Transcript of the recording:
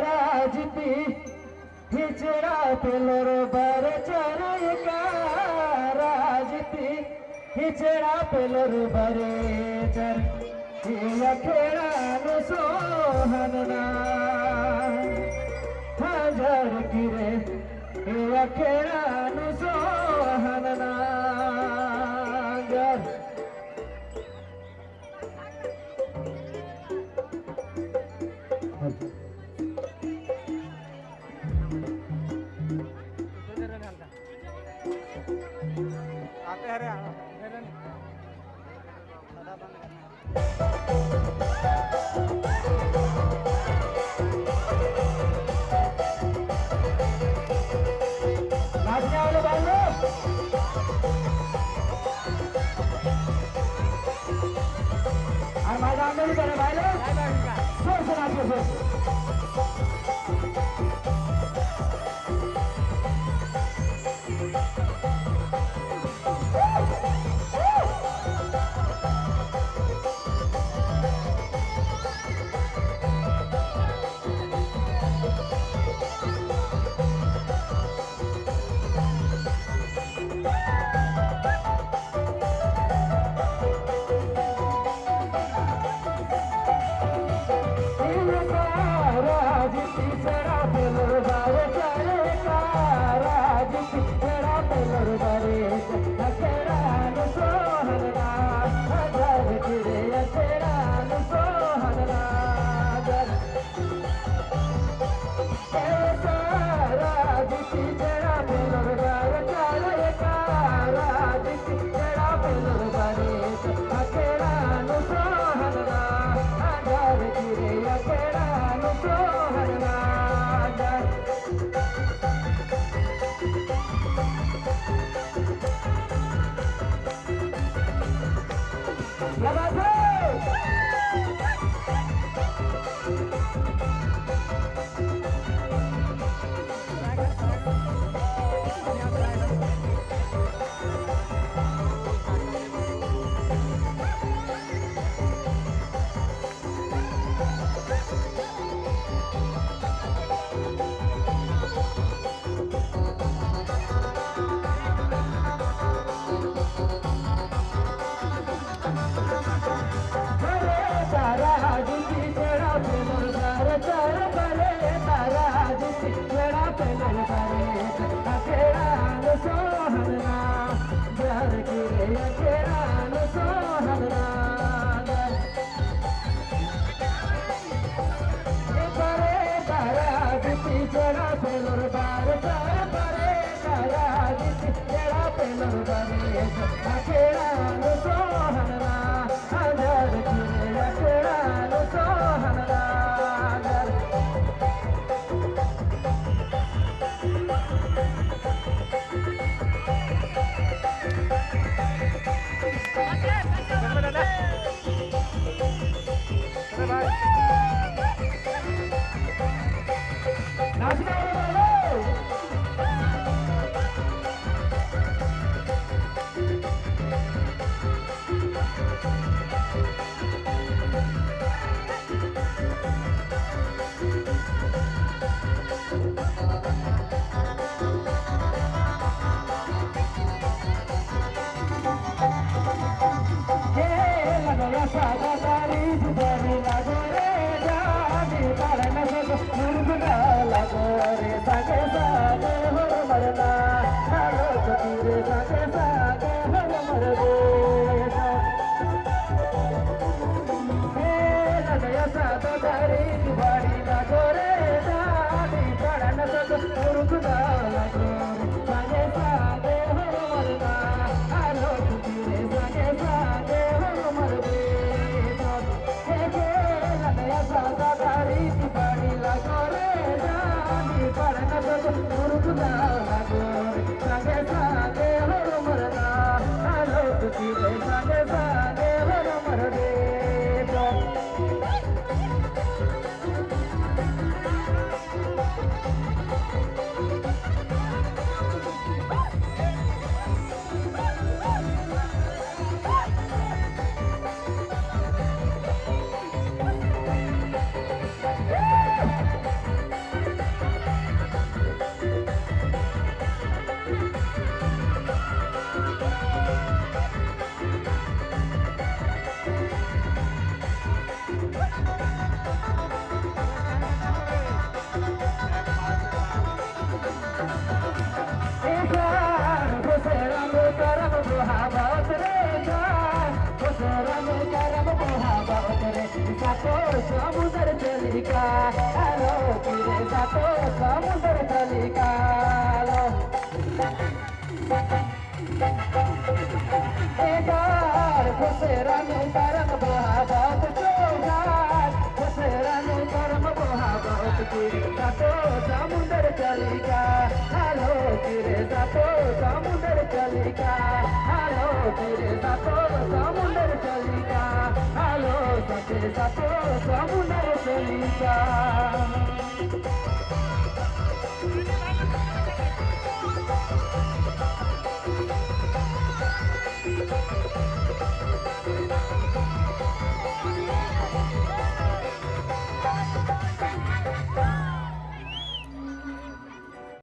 राजती हिचड़ा पेलोर बर चर का राजती हिचड़ा पेलोर बरे चर खेड़ा सोहन हजार गिरे खेड़ा सोहन नागर। आते हैं रे नाचने वाले भाई लोग और मैदान में भी करे भाई लोग जोर से नाचो जोर से। समुद्र चलिका हेलो किरे जातो समुद्र चलिका लो। एगार खुसेरानु करम बहावत चोगार खुसेरानु करम बहावत किरे जातो समुद्र चलिका हेलो किरे जातो समुद्र चलिका हेलो किरे जातो समुद्र चलिका हेलो सके जातो समुद्र चलिका।